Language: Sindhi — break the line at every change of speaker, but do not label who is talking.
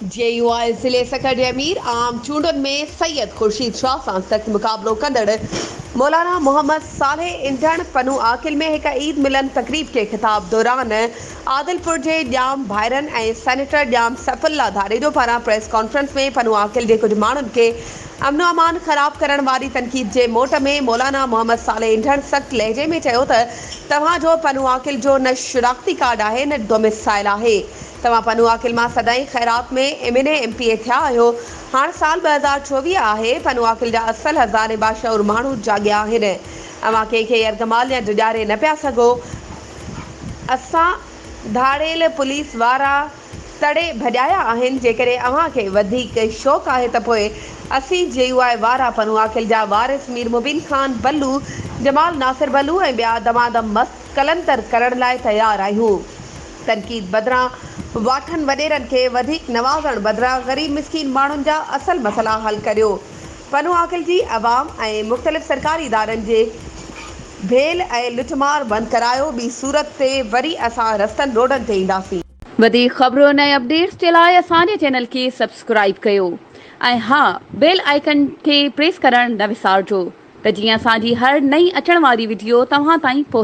جي يو آء ضلعي سکر جي امير عام چونڊن ۾ سيد خورشيد شاهه سان سخت مقابلو ڪندڙ مولانا محمد صالح انڍڻ پنو عاقل ۾ هڪ عيد ملن تقريب کي خطاب دوران عادلپور جي ڄام ڀائرن ۽ سينيٽر ڄام سيف الله ڌاريجو پاران پريس ڪانفرنس ۾ پنو عاقل جي ڪجهه ماڻهن کي امن و امان خراب ڪرڻ واري تنقيد جي موٽ ۾ مولانا محمد صالح انڍڻ سخت لهجي ۾ چيو ته توهان جو پنو عاقل جو نه شناختي ڪارڊ آهي نه ڊوميسائل آهي. توهان پنو عاقل مان سدائين خيرات ۾ M N A M P A ٿيا آهيو. هاڻ سال 2024 آهي. پنو عاقل جا اصل هزارين باشعور ماڻهو جاڳيا آهن. اوهان ڪنهن کي يرغمال يا ڊيڄاري نه پيا سگهو. اسان ڌاڙيل پوليس وارا تڙي ڀڄايا آهن. جيڪڏهن اوهان کي وڌيڪ شوق آهي ته پوء اسين جي يو آء وارا پنو عاقل جا وارث مير مبين خان بلو، جمال ناصر بلو ۽ ٻيا دمادم مست قلندر ڪرڻ لاء تيار آهيون. تنقيد بدران واٺن وڏيرن کي وڌيڪ نوازڻ بدران غريب مسڪين ماڻهن جا اصل مسئلا حل ڪريو. پنو عاقل جي عوام ۽ مختلف سرڪاري ادارن جي ڀيل ۽ لٽ مار بند ڪرايو ٻي صورت تي وري اسان رستن روڊن تي اينداسين.
وڌيڪ خبرن ۽ اپڊيٽس جي لاء اسان جي چينل کي سبسڪرائيب ڪيو ۽ ها بيل آئيڪن کي پريس ڪرڻ نه وسارجو. ته جيئن اسان جي هر نئين اچڻ واري وڊيو توهان تائين پهچي.